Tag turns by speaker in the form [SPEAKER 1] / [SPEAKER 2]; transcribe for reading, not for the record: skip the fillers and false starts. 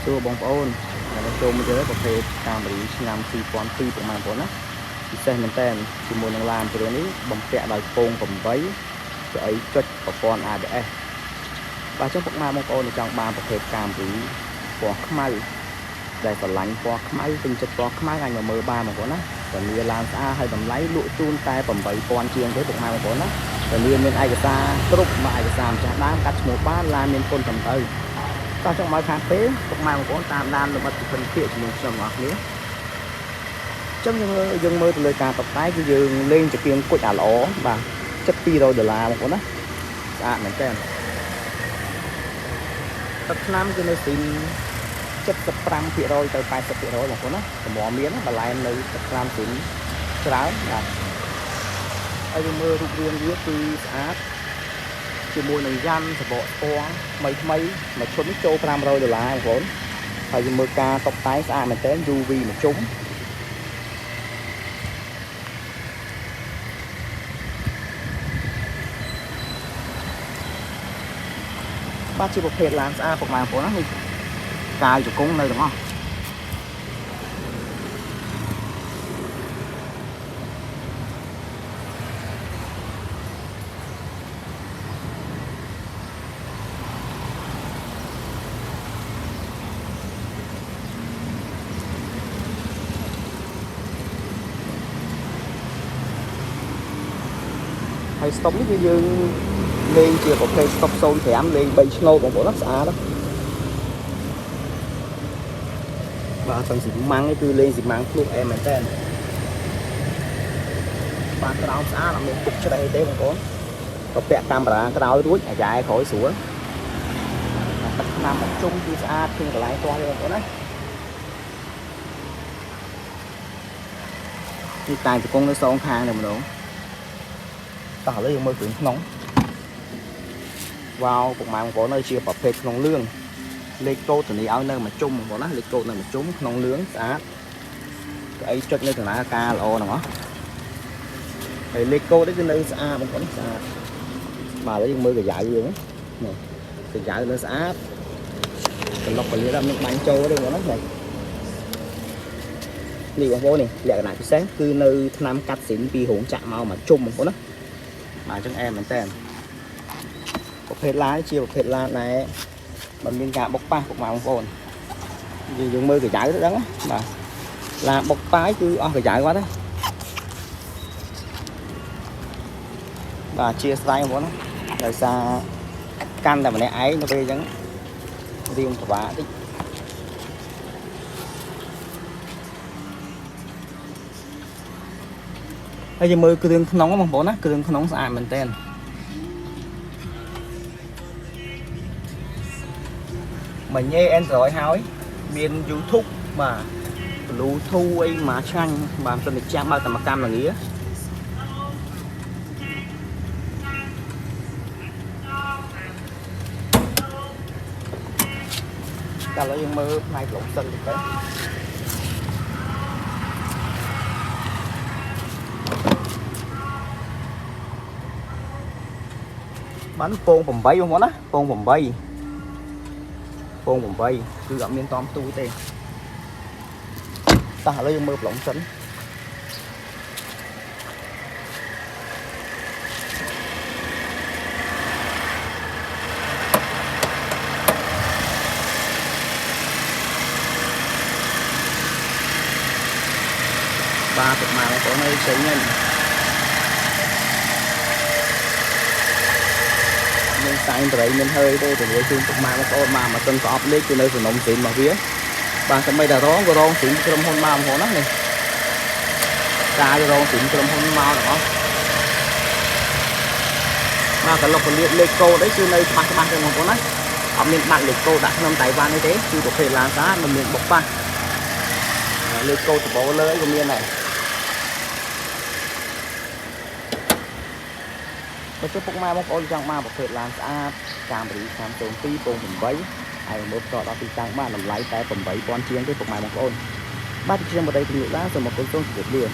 [SPEAKER 1] សួរបងប្អូនថ្ងៃនេះចូលមកទៀតហើយប្រភេទ Camry ឆ្នាំ2002ពុកម៉ែបងប្អូនណាពិសេសមែនតើជាមួយនឹងឡានគ្រឿងនេះបំពាក់ដោយពង8កៅអីចុចប្រព័ន្ធ ABS បាទអញ្ចឹងពុកម៉ែបងប្អូនដែលចង់បានប្រភេទ Camry ពណ៌ខ្មៅដែលស្រឡាញ់ពណ៌ខ្មៅពេញចិត្តពណ៌ខ្មៅអាចមកមើលបានបងប្អូនណាតែមានឡានស្អាតហើយតម្លៃលក់ជូនតែ8000ជាងទេពុកម៉ែបងប្អូនណាតែមានមានឯកសារគ្រប់មកឯកសារម្ចាស់ដើមកាត់ឈ្មោះបានឡានមានពន្ធត្រឹមត្រូវ តោះចង់មកខាងពេលពុកម៉ែបងប្អូនតាមដានលម្អិតពិភិនភាគជាមួយខ្ញុំទាំងអស់គ្នាអញ្ចឹងយើងមើលយើងមើលទៅលើការតុបតែងគឺយើងលេងចង្គៀងគុជអាល្អបាទចិត្ត200ដុល្លារបងប្អូនណាស្អាតមែនតើទឹកថ្នាំគឺនៅស៊ីន75%ទៅ80%បងប្អូនណាកម្រមានបន្លែនៅទឹកថ្នាំស៊ីនច្រើនបាទហើយយើងមើលរូបរាងវាគឺស្អាតជាមួយនឹងយ៉ាន់សបកស្ពងថ្មីថ្មីមួយឈុតនេះចូល500ដុល្លារបងប្អូនហើយយើងមើលការតុបតែងស្អាតមែនតើ UV មួយជុំ បាទជាប្រភេទឡានស្អាតពុកម៉ែបងប្អូនណានេះកាយជង្គង់នៅទាំងអស់ហើយស្តុបនេះគឺយើងលេងជាប្រភេទស្តុប05លេង3ឆ្នូតបងប្អូនណាស្អាតណាស់បាទទាំងស៊ីម៉ាំងនេះគឺលេងស៊ីម៉ាំងភ្លុះអែមមែនតើបាទក្រោមស្អាតអត់មានពុកច្រេះទេបងប្អូនក៏ពាក់កាមេរ៉ាក្រោយរួចអាយ៉ែក្រោយស្រួលទឹកថ្នាំមកជុំគឺស្អាតឃើញកន្លែងទាស់ទេបងប្អូនណានេះតែជង្គង់នៅសងខាងតែម្ដងតោះឥឡូវយើងមើលគ្រឿងក្នុងវ៉ាវពុកម៉ែបងប្អូននៅជាប្រភេទក្នុងលឿងលេខកូដធានាឲ្យនៅមួយជុំបងប្អូនណាលេខកូដនៅមួយជុំក្នុងលឿងស្អាតកៅអីចុចនៅកណ្ដាលការល្អហ្នឹងហ៎ហើយលេខកូដនេះគឺនៅស្អាតបងប្អូនស្អាតបាទឥឡូវយើងមើលកាយ៉ៅយើងនេះកាយ៉ៅនៅស្អាតក្លុកកលៀតអត់មានបាញ់ចូលទេបងប្អូនណានេះនេះបងប្អូននេះលក្ខណៈពិសេសគឺនៅថ្នាំកាត់ស៊ីនពីរោងចក្រមកមួយជុំបងប្អូនណាបាទអញ្ចឹងអែមមែនតើប្រភេទឡានជាប្រភេទឡានដែលมันមានការបុកប៉ះពុកម៉ែបងប្អូនយើងយើងមើលកាយ៉ៅទៅដឹងណាបាទឡានបុកប៉ាយគឺអស់កាយ៉ៅបាត់ហើយបាទជាស្រ័យបងប្អូនណាដោយសារកាន់តែម្នាក់ឯងទៅពេលអញ្ចឹងរៀងពិបាកតិចហើយយើងមើលគ្រឿងក្នុងបងប្អូនណាគ្រឿងក្នុងស្អាតមែនទែន មកញ៉េ Android ហើយមាន YouTube បាទ Bluetooth អីមកឆ្ងាញ់បាទមិនសិនតែចាំបើកតែមកកម្មលាតែឥឡូវយើងមើលផ្នែកប្លុកសិនតិចទៅបានពង8បងប្អូនណាពង8ពង8គឺអត់មានតอมទូទេតោះឥឡូវយើងមើលប្លុកសិនបាទពុកម៉ែបងប្អូនអើយផ្សេងហ្នឹងមានសាញ់បរិយមានហើយទេទៅជូនពុកម៉ែបងប្អូនមកម៉ាស៊ីនប្រអប់លេខគឺនៅសំណុំស៊ីនរបស់វាបាទសម្បីតែរងក៏រងស៊ីនក្រុមហ៊ុនមកបងប្អូនណានេះកាយរងស៊ីនក្រុមហ៊ុនមកទាំងអស់បាទកលុកកលៀតលេខកូដអីគឺនៅច្បាស់ច្បាស់ទេបងប្អូនណាអត់មានបាត់លេខកូដដាក់ក្នុងតៃវ៉ាន់អីទេគឺប្រភេទឡានស្អាតមិនមានបុកប៉ះលេខកូដដបូលលើអីក៏មានដែរ បើចុះពុកម៉ែបងប្អូនចង់បានប្រភេទឡានស្អាត Camry 302ពង8ហើយមើលផ្ទាល់ដល់ទីតាំងបានតម្លៃតែ8000ជាងទេពុកម៉ែបងប្អូនបាទខ្ញុំបតីជំរាបលាសូមអរគុណសូមជម្រាបលា។